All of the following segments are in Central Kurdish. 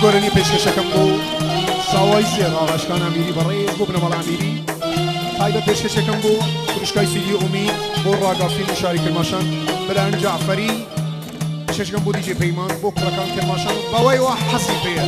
گۆرانی پێشکەشەکەم بۆ ساوای زێڕ ئاغاشکان ئەمیری بەڕێز بۆ بنەماڵە ئەمیری، تایبەت پێشکەشەکەم بۆ فروشگای سیدی ئومید بۆ ڕاگا فیلم شاری کرماشان بەلایەن جەعفەری، پێشکەشەکەم بۆ دیجێ پەیمان بۆ کوڕەکان کرماشان بەوەی وا حەزی پێیە.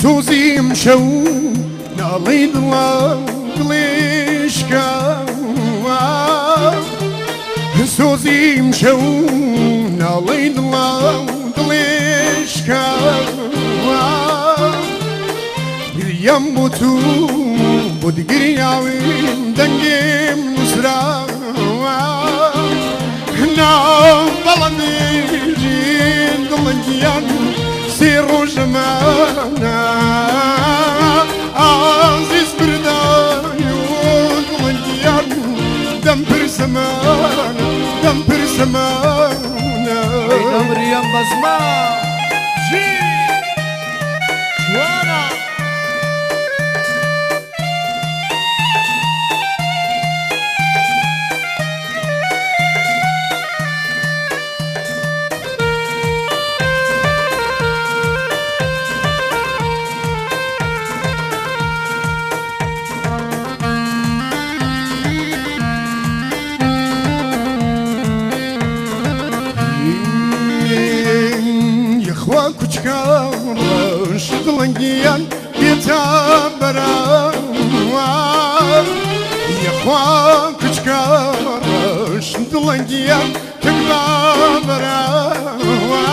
سوزیم شەو ناڵی دڵە دڵێشکاوە، سۆزیم شەو ناڵی دڵە دڵێشکاوە، گریەم بۆ تو بۆ گریاویم دەنگێم نووسراوە، ناو بەڵەمێژین دڵنگیان سێ ڕۆژەمانە ئازیز بردای و دڵنگیان دەم پرسەمانە دەم پرسەمانە. مريم بزمة جي جوانا. یەخوا کوچکە ڕەش دڵنگیان بێتە بەرەوە، یەخوا کوچکە ڕەش دڵنگیان تکبا بەرەوە،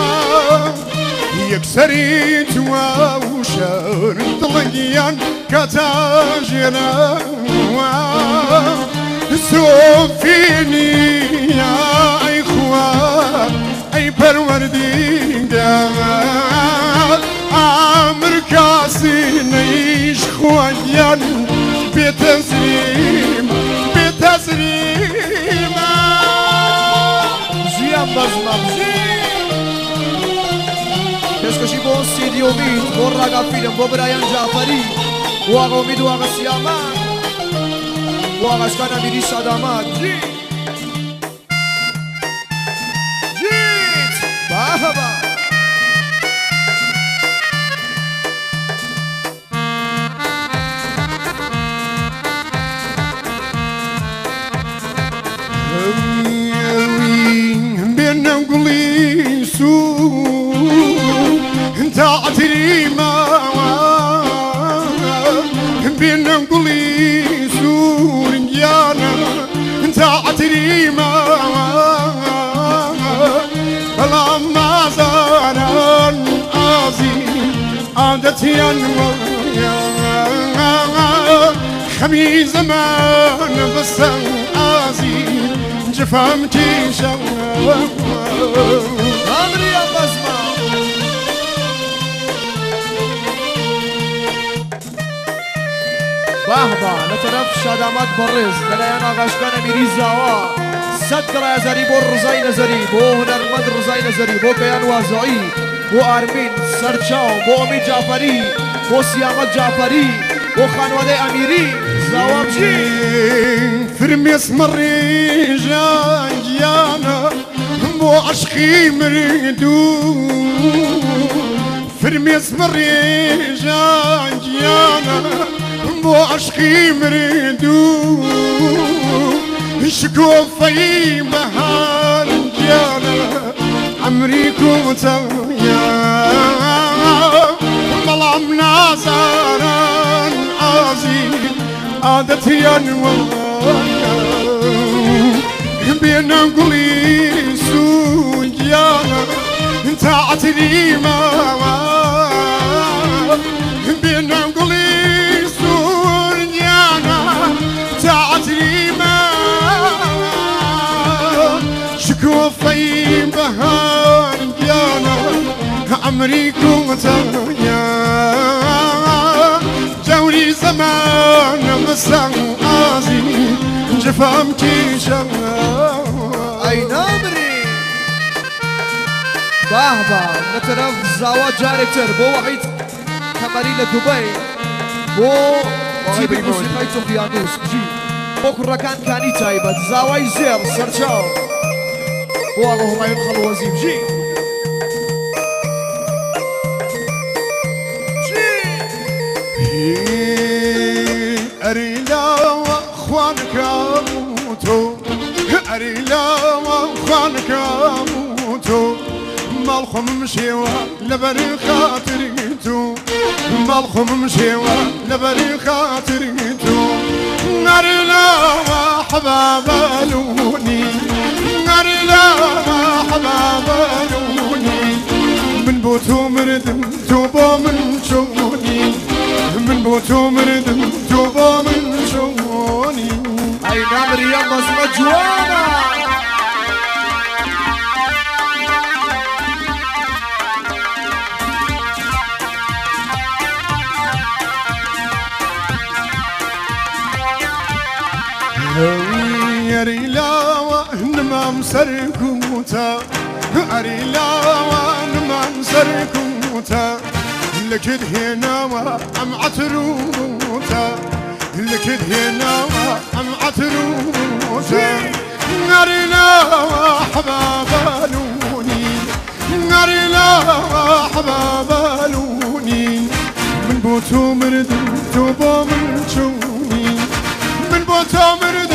یەکسەری تووە و شەر دڵنگیان کاتە ژێنەوە. سۆفینی ئەی خوا ئەی پەروەردینگار ئامر کاسی نەیش خواگیان بێتەزریم بێتەزریمە. زیان بەزمە بژی. پێشکەشی بۆ سیدی ئومید بۆ ڕاگا فیلم بۆ برایان جعفەری بۆ ئاغا ئومید و ئاغا سیامان بۆ ئاغاشکان ئەمیری شاداماد. جی جیت بابا. بێنە گوڵی سوور تا عەتریماوە، بێنە گوڵی سوور گیانە تا عەتریماوە، بەڵام نازانن ئازی عادەتیان وایە، خەمی زەمان بەسە ئازی جفام کێشە. مريم بزمة بەهبە لە تەرەف شادامات بەڕێز لەلایەن ئاغاشکان ئەمیری زاوا 100 گەڵای ئازاری بۆ ڕزای نەزەری بۆ هونەرمەند ڕزای نەزەری بۆ کەیان وازعی بۆ ئارمین سەرچاو بۆ ئومید جعفەری بۆ سیامەت جعفەری بۆ خانوادەی ئەمیری زاوا بژی. فرمێس مەڕێژان گیانە بۆ عەشقی مردوو، فرمێس مەڕێژان گیانە بۆ عەشقی مردوو، شکۆفەی بەهار گیانە عەمری کۆتایە، بەڵام نازانن ئازی عادەتیان وایە، بێنە گوڵی سوور گیانە تا عەتری ماوە، بێنە گوڵی سوور گیانە تا عەتری ماوە، شکۆفەی بەهار گیانە عەمری کۆتایە. آخری زمان مثل آزی جفام کیشم ئەی نامری بەهبە لە تەرەف زاوا جارێکتر بۆ وەحید کەمەری لە دوبەی بۆ تیپی موسیقای تۆقیانوس بژی بۆ کوڕەکان کانی تایبەت زاوای زێڕ سەرچاو بۆ ئاغا هومایون خەڵوەزی بژی ئەری لاوە خوانکام و تۆ ئەری لاوە خوانکام و تۆ ماڵ خۆمم شێوە لەبەری خاتری تۆ ماڵ خۆمم شێوە لەبەری خاتری تۆ ئەری لاوە حەبابەلونی ئەری لاوە حەبابەلونی من بۆ تۆ مردم تۆ بۆ من چۆنی من بۆ تۆ مردم تۆ بۆ من چۆنی ئەی نامری ئەم بەزمە جوانە ئەری لاوە نمام سەرکوتە ئەری لاوە نمام سەرکوتە لەکت هێناوە ئەم عەتروتە لەکت هێناوە ئەم عەتروتە ئەری لاوە حەبابەلونی ئەری لاوە حەبابەلونی من بۆ تۆ مردم تۆ بۆ من چۆنی من بۆ تۆ مردم.